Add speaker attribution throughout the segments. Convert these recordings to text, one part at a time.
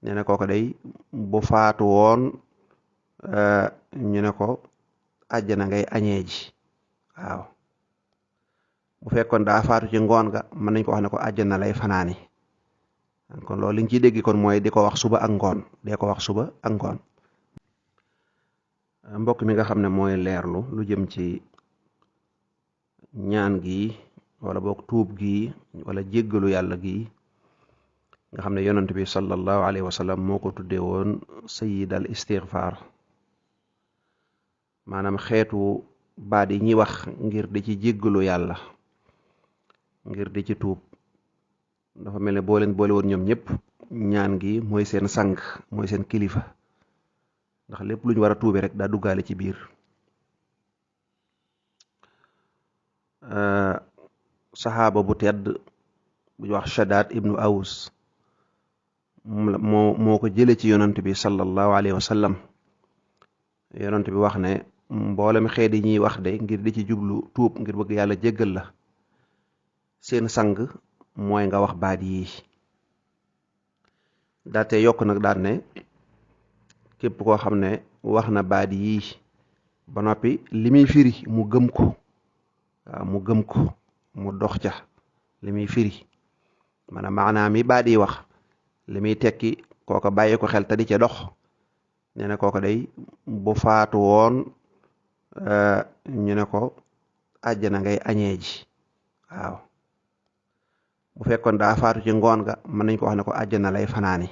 Speaker 1: nee na kooku day bu faatu woon ñu ne ko àjjana ngay añee ji. waaw bu fekkoon daa faatu ci ngoon ga mën nañ ko wax ne ko àjjana lay fanaani. kon loolu liñ ciy dégg kon mooy di ko wax suba ak ngoon dee ko wax suba ak ngoon. mbokk mi nga xam ne mooy leerlu lu jëm ci ñaan gi wala boog tuub gi wala jéggalu yàlla gi nga xam ne yonent bi sallallahu alayhi wa sallam moo ko tuddee woon sayyid al istighfar, maanaam xeetu baat yi ñuy wax ngir di ci jéggalu yàlla, ngir di ci tuub. dafa mel ne boo leen boole woon ñoom ñëpp ñaan gi mooy seen sang, mooy seen kilifa, ndax lépp lu ñu war a tuube rek daa duggaale ci biir. saxaaba bu tedd bu ñu wax Shadaad ibnu Aws moo ko jële ci yonant bi sallallahu alayhi wa sallam. yonant bi wax ne mboolem xeet yi ñuy wax de ngir di ci jublu tuub ngir bëgg yàlla jéggal la, seen sang mooy nga wax baat yi. daate yokk nag daan ne képp koo xam ne wax na baat yi ba noppi li muy firi mu gëm ko, waaw mu gëm ko mu dox ca li muy firi, maanaam mi baat yi wax li muy tekki kooko bàyyi ko xel te di ca dox. nee na kooko day bu faatu woon ñu ne ko àjjana ngay añee ji. waaw bu fekkoon daa faatu ci ngoon ga mën nañ ko wax ne ko àjjana lay fanaani.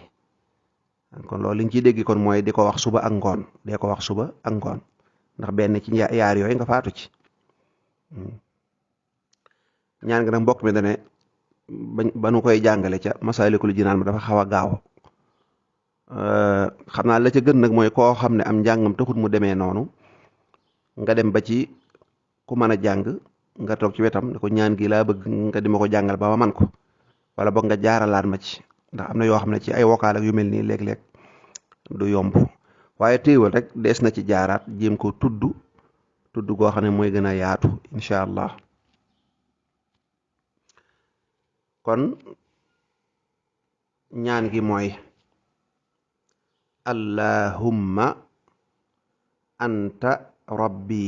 Speaker 1: kon loolu liñ ciy dégg kon mooy di ko wax suba ak ngoon dee ko wax suba ak ngoon, ndax benn ci yaar yooyu nga faatu ci. ñaan nga nag mbokk mi dane ba nu koy jàngale ca Masaalikul Jinaan ma dafa xaw a gaaw. xam naa la ca gën nag mooy koo xam ne am njàngam taxut mu demee noonu, nga dem ba ci ku mën a jàng nga toog ci wetam ne ko ñaan gi laa bëgg nga di ma ko jàngal ba ma man ko, wala boog nga jaaralaat ma ci, ndax am na yoo xam ne ci ay vocal ak yu mel nii léeg-léeg du yomb. waaye téewal rek dees na ci jaaraat jéem ko tudd goo xam ne mooy gën a yaatu incha allah. kon ñaan gi mooy allahumma anta rabbi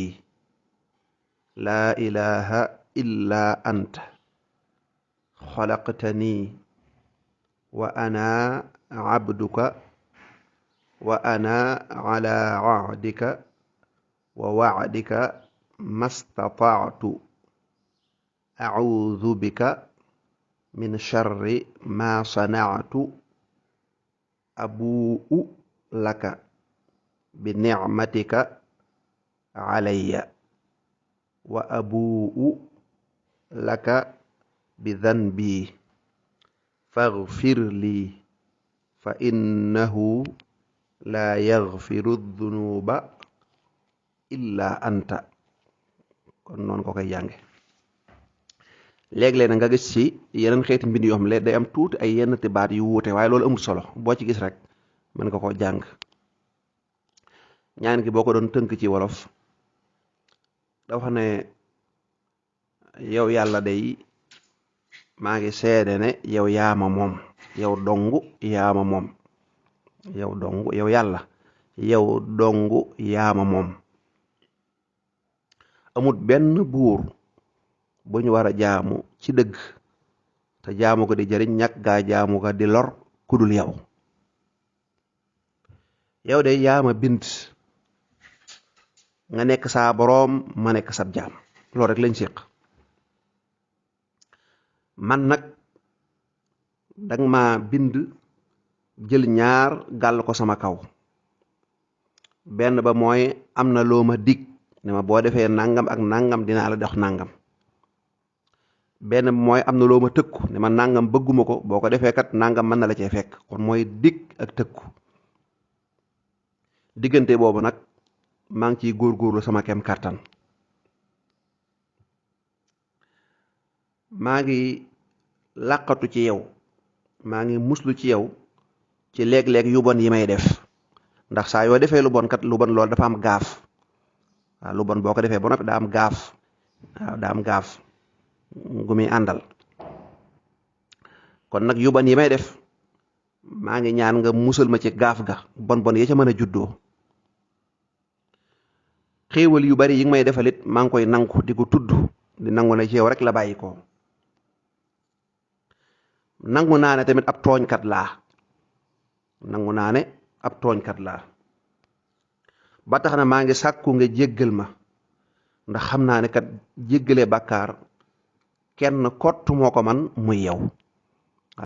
Speaker 1: laa ilaha illa anta xalaqtani wa ana abduka wa ana ala ahdika wa wa'dika mastata'tu a'udhu bika min sharri ma sana'tu abu'u laka bi ni'matika alayya wa abu'u laka bi dhanbi faghfir li fa innahu la yaghfiru dhunuba illa anta. kon noonu ko koy jànge. léeg-léeg na nga gis ci yeneen xeeti mbind yoo xam ne day am tuuti ay yenn ti baat yu wuute, waaye loolu amul solo, boo ci gis rek mën nga koo jàng. ñaan gi boo ko doon tënk ci wolof dafa ne yow yàlla day maa ngi seede ne yow yaama moom, yow dongu yaama moom, yow dongu yow yàlla yow dongu yaama moom. amut benn buur bu ñu war a jaamu ci dëgg te jaamu ko di jariñ ñàkk gaa jaamu ko di lor kudul yow. yow de yaama bind nga nekk saa boroom ma nekk sab jaam, loolu rek lañ séq. man nag danga ma bind jël ñaar gàll ko sama kaw. benn ba mooy am na loo ma dig ne ma boo defee nangam ak nangam dinaa la dox nangam. benn mooy am na loo ma tëkku ne ma nangam bëgguma ko, boo ko defee kat nangam mën na la cee fekk. kon mooy dig ak tëkku. diggante boobu nag maa ngi ciy góorgóorlu sama kem kàttan. maa ngi làqatu ci yow, maa ngi muslu ci yow ci léeg-léeg yu bon yi may def, ndax saa yoo defee lu bon kat lu bon loolu dafa am gaaf. waaw lu bon boo ko defee ba noppi daa am gaaf. waaw daa am gaaf gu muy àndal. kon nag yu bon yi may def maa ngi ñaan nga musal ma ci gaaf ga bon bon ya ca mën a juddoo. xéewal yu bari yi nga may defalit maa ngi koy nangu di ko tudd di nangu ne ci yow rek la bàyyi ko. nangu naa ne tamit ab tooñkat laa. nangu naa ne ab tooñkat laa. ba tax na maa ngi sàkku nga jéggal ma ndax xam naa ne kat jéggale bàkkaar kenn kott moo ko man muy yow.